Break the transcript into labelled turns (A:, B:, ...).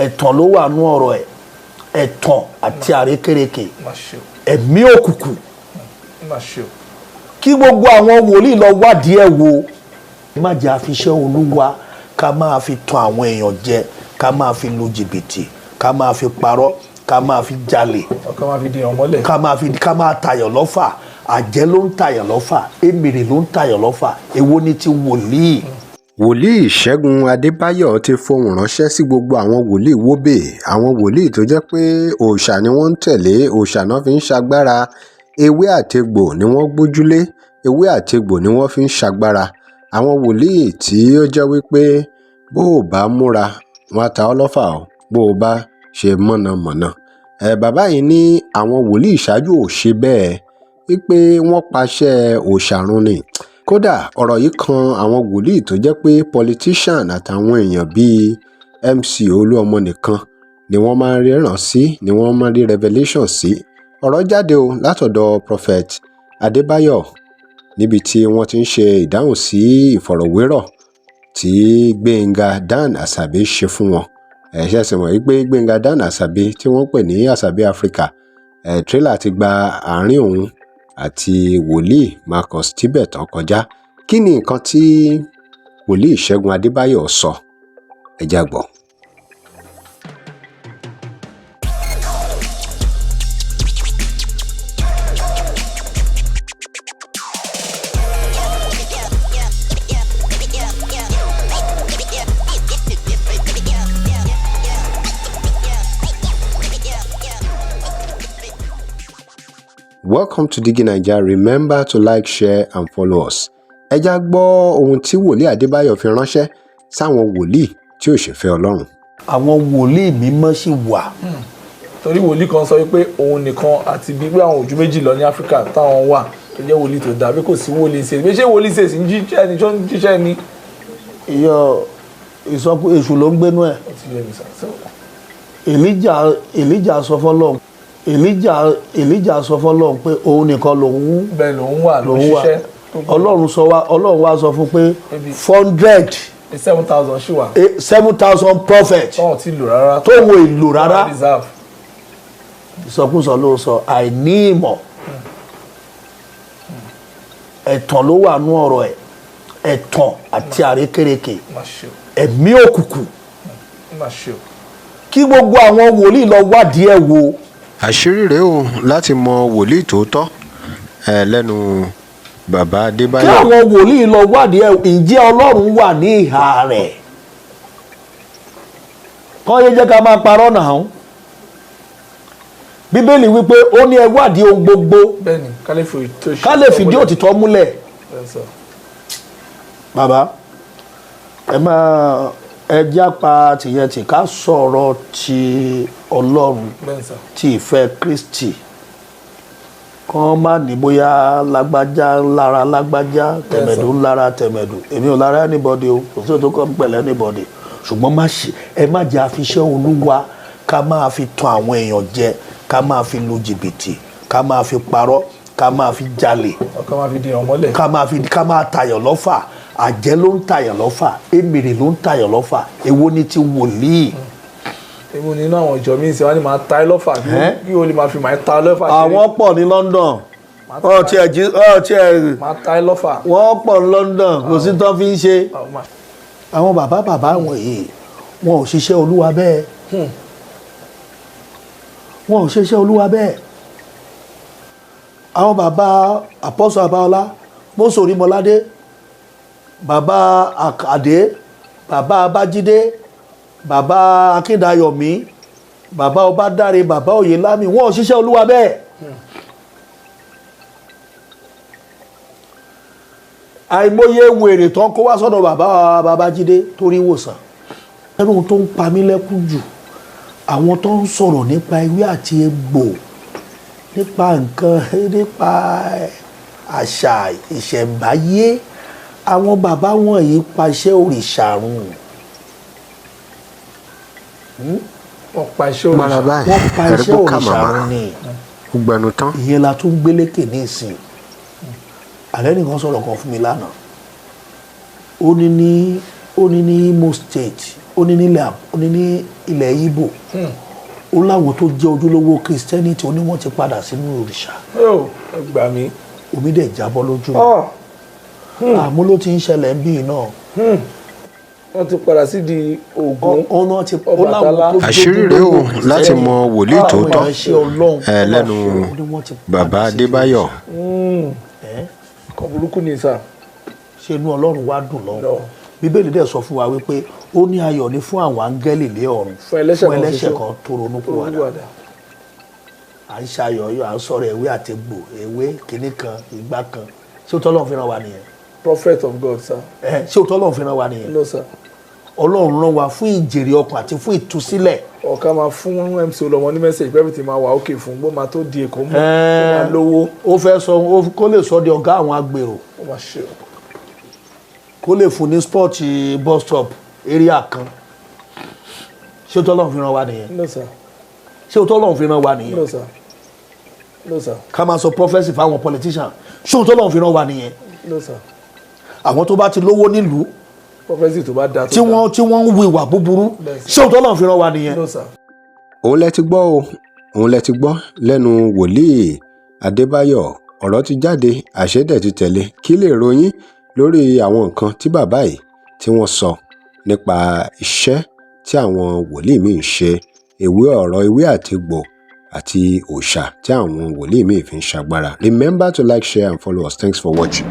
A: Ẹ̀tàn ló wà nú ọ̀rọ̀ ẹ̀, ẹ̀tàn àti àrékérekè,
B: Má ṣe o.
A: ẹ̀mí òkùnkùn.
B: Má ṣe o.
A: Kí gbogbo àwọn wòlíì lọ wádìí ẹ̀ wò. Má jẹ́ àfiṣẹ́ Olúwa ká máa fi tan àwọn èèyàn jẹ, ká máa fi lu jìbìtì, ká máa fi parọ́, ká máa fi jalè.
B: Ọkàn máa fi di ọmọlẹ̀.
A: Ká máa tàyàn lọ́fà. Àjẹ́ ló ń tàyàn lọ́fà, èmèrè ló ń tàyàn lọ́fà. Èwo ni ti wòlíì?
C: Wòlíì Ṣẹ́gun Adébáyò ti fohùn ránṣẹ́ sí gbogbo àwọn wòlíì wóbè, àwọn wòlíì tó jẹ́ pé òòṣà ni wọ́n ń tẹ̀lé, òòṣà náà fi ń ṣagbára, ewé àtegbò ni wọ́n gbójúlé, ewé àtegbò ni wọ́n fi ń ṣagbára, àwọn wòlíì tí ó jẹ́ wípé bó o bá múra, wọn á ta ọ́ lọ́fà o, bó o bá ṣe mọ̀nàmọ́ná. Ẹ bàbá yìí ní àwọn wòlíì ìṣáájú ò ṣe bẹ́ẹ̀, wípé wọ́n paṣẹ òòṣà run ni. Kódà ọ̀rọ̀ yìí kan àwọn wòlíì tó jẹ́ pé politician àtàwọn èèyàn bíi MC Olúọmọ nìkan ni wọ́n máa ń ríran sí, ni wọ́n máa ń rí revelation sí. Ọ̀rọ̀ jáde o látọ̀dọ̀ Prophet Adébáyò níbi tí wọ́n ti ń ṣe ìdáhùn sí ìfọ̀rọ̀wérọ̀ tí Gbẹ̀ngà Dan Asabi ṣe fún wọn. Ẹ ṣe sì mọ̀ wípé Gbẹ̀ngà Dan Asabi tí wọ́n ń pè ní Asabi Africa, ẹ̀ tírélà ti gba àárín òun àti wòlíì Marcus Tibetan kọjá. Kí ni nǹkan tí wòlíì Ṣẹ́gun Adébáyò sọ? Ẹ já gbọ́. Welcome to Digi Naija. Remember to like, share and follow us. Ẹ já gbọ́ ohun tí wòlíì Adébáyò fi ránṣẹ́ sáwọn wòlíì tí ò ṣèfẹ́ Ọlọ́run.
A: Àwọn wòlíì mímọ́ sì wà.
B: Torí wòlíì kan sọ wípé òun nìkan àti bí pé àwọn ojú méjì lọ ní Áfíríkà táwọn wà tó jẹ́ wòlíì tó dáa, bí kò sí wòlíì ṣe bí ṣé wòlíì ṣe sì ń jíṣẹ́ ni tó ń jíṣẹ́ ni.
A: Iyọ ìsọkú èṣù ló ń gbénú ẹ̀.
B: Ó ti yé mi sir. So,
A: Èlíjà sọ fọ́lọ́run, Èlíjà sọ fọ́lọ́run pé òun nìkan lòun
B: bẹ́ẹ̀ lòun wà ló ń
A: lòun wà.
B: ṣiṣẹ́.
A: Ọlọ́run wá sọ fún pé
B: Maybe.
A: 400
B: 7,000 ṣì wà.
A: 7,000 prophet
B: Tọ́wọ̀n ti lò rárá.
A: tó wo ìlò rárá.
B: Reserve.
A: Ìsọkúsọ ló sọ, àìní ìmọ̀, ẹ̀tàn ló wà nú ọ̀rọ̀ ẹ̀, ẹ̀tàn àti àrékérekè,
B: Má ṣe o.
A: ẹ̀mí òkùnkùn.
B: Má ṣe o.
A: Kí gbogbo àwọn wòlíì lọ wádìí ẹ̀ wò.
C: Àṣírí rèé o láti mọ wòlíì tòótọ́ ẹ lẹ́nu bàbá
A: Kí
C: Adébáyò.
A: àwọn wòlíì lọ wádìí ẹ̀, ǹjẹ́ Ọlọ́run wà ní ìhà rẹ̀? Kọ́ yé jẹ́ ká máa parọ́ náà. Bíbélì wípé ó ní ẹ wádìí ohun gbogbo.
B: Bẹ́ẹ̀ni, ká lè fi òtítọ́ ṣe.
A: Ká lè fìdí òtítọ́ múlẹ̀.
B: Bẹ́ẹ̀ sir.
A: Bàbá, ẹ máa ẹ jápa tìyẹn tì, ká sọ̀rọ̀ ti Ọlọ́run,
B: Bẹ́ẹ̀ sir.
A: ti ìfẹ́ Kristi. Kán má ní bóyá lágbájá lára lágbájá, tẹ̀mẹ̀dù lára tẹ̀mẹ̀dù. Èmi ò lára anybody o, kò sí òtún kọ́ pẹ̀lú anybody, ṣùgbọ́n má ṣe, ẹ má jẹ́ àfiṣẹ́ Olúwa ká máa fi tan àwọn èèyàn jẹ, ká máa fi lu jìbìtì, ká máa fi parọ́, ká máa fi jalè.
B: Ọkàn máa fi di ọmọlẹ̀.
A: Ká máa tàyàn lọ́fà. Àjẹ́ ló ń tàyàn lọ́fà, èmèrè ló ń tàyàn lọ́fà. Èwo ni ti wòlíì?
B: Èmi nínú àwọn ìjọ míì sí wọn ni màá ta ẹ lọ́fà.
A: Ẹ́?
B: Kí o lè máa fi màá ta ẹ lọ́fà ṣeré.
A: Àwọn pọ̀ ní London, ọ̀ tiẹ̀ jí ọ̀ tiẹ̀.
B: Màá ta ẹ lọ́fà.
A: Wọ́n pọ̀ ní London, kò sí tán fi ń ṣe.
B: Àwọn
A: Àwọn bàbá bàbá wọ̀nyí, wọn ò ṣiṣẹ́ Olúwa bẹ́ẹ̀, wọn ò ṣiṣẹ́ Olúwa bẹ́ẹ̀. Àwọn bàbá Àpọ́sọ̀ Abáọlá, Mósè Orímọládé, bàbá Àkàdé, bàbá Abájídé, bàbá Akíndayọ̀mí, bàbá Ọbádáre, bàbá Oyèlámì, wọn ò ṣiṣẹ́ Olúwa bẹ́ẹ̀. Àìmọye wèrè tó ń kó wá sọ́dọ̀ bàbá Babájídé torí ìwòsàn. Ẹrù tó ń pa mí lẹ́kún jù, àwọn tó ń sọ̀rọ̀ nípa ewé àti egbò, nípa nǹkan, nípa àṣà ìṣẹ̀ǹbáyé, àwọn bàbá wọ̀nyí paṣẹ òrìṣà run.
B: Wọ́n pa iṣẹ́
C: Gbára
B: òrìṣà.
C: báyìí.
A: Wọ́n pa
C: Ẹ̀rí
A: iṣẹ́
C: kó kà
A: òrìṣà
C: màmá
A: run ni.
C: Ó gbẹnu tán.
A: Ìyẹn la tún gbélékè ní ìsìn. Àlẹ́ nìkan sọ̀rọ̀ kan fún mi lánàá. Ó ní ní Imo State, ó Ó ní nílẹ̀, ó ní ní ilẹ̀ Ìgbò, ó láwọn tó jẹ́ ojúlówó Christianity, ó ní wọ́n ti padà sínú òrìṣà.
B: Yóò, ẹ gbà mí.
A: Omi dẹ̀ jábọ́ lójú mi.
B: Ọ́.
A: Àmú ló ti ń ṣẹlẹ̀ ń bí náà.
B: Wọ́n ti padà sí di Ògún,
A: Ó náà ti ó láwọn
B: Ọbàtálá.
A: tó jẹ́
C: Àṣírí rèé o
A: ojúlówó
C: láti mọ wòlíì
A: àwọn
C: tòótọ́
A: ìránṣẹ́ Ọlọ́run,
C: ẹ lẹ́nu
A: ó ní wọ́n ti padà
C: bàbá
A: sí di
C: Adébáyọ̀.
A: òrìṣà. Ẹ́,
B: Kan burúkú ni, sir.
A: Ṣé inú Ọlọ́run wá dùn lọ́wọ́?
B: No.
A: Bíbélì dẹ̀ sọ fún wa wípé ó ní ayọ̀ ní fún àwọn áńgẹ́lì lé ọ̀run
B: fún ẹlẹ́ṣẹ̀
A: fún
B: kan
A: ẹlẹ́ṣẹ̀
B: ṣoṣo
A: kan tó ronú pìwàdà.
B: Olúwàdà.
A: À ń ṣayọ̀, à ń sọ̀rọ̀ ewé àtegbò, ewé kìíní kan, ìgbà kan. Ṣé ó tọ́lọ́run fi ràn wá nìyẹn?
B: Prophet of God, sir.
A: Ẹ, ṣé ó tọ́lọ́run fi ràn wá nìyẹn?
B: No, sir.
A: Ọlọ́run rán wa fún ìjèrè ọkàn àti fún ìtúsílẹ̀.
B: Ọ̀ká máa fún MC Olúọmọ ní message pé everything máa wà okay fún bó máa tó di Èkó mú, ó máa lówó.
A: Ó fẹ́ sọ kó lè sọ di ọ̀gá àwọn agbèrò,
B: Ó máa ṣe o.
A: kó lè fún ní spot bus stop area kan. Ṣé ó tọ́lọ́run fi ràn wá nìyẹn?
B: No, sir.
A: Ṣé ó tọ́lọ́run fi ràn wá nìyẹn?
B: No, sir. No, sir.
A: Ká máa sọ prophecy fáwọn politician, ṣé ó tọ́lọ́run fi ràn wá nìyẹn?
B: No, sir.
A: Àwọn tó bá ti lówó nílùú,
B: Prophecy tó bá da tó
A: tí wọ́n tí wọ́n ń hu ìwà búburú, ṣé ó tọ́lọ́run fi ràn wá nìyẹn?
B: No, sir.
C: Òun lẹ ti gbọ́ o, òun lẹ ti gbọ́ lẹ́nu wòlíì Adébáyọ̀. Ọ̀rọ̀ ti jáde, àṣẹ dẹ̀ ti tẹ̀lé. Kí lè ròyìn lórí àwọn nǹkan tí bàbá yìí tí wọ́n sọ nípa iṣẹ́ tí àwọn wòlíì míì ń ṣe, ewé ọ̀rọ̀ ewé àtegbò àti òòṣà tí àwọn wòlíì míì fi ń ṣagbára? Remember to like, share and follow us. Thanks for watching.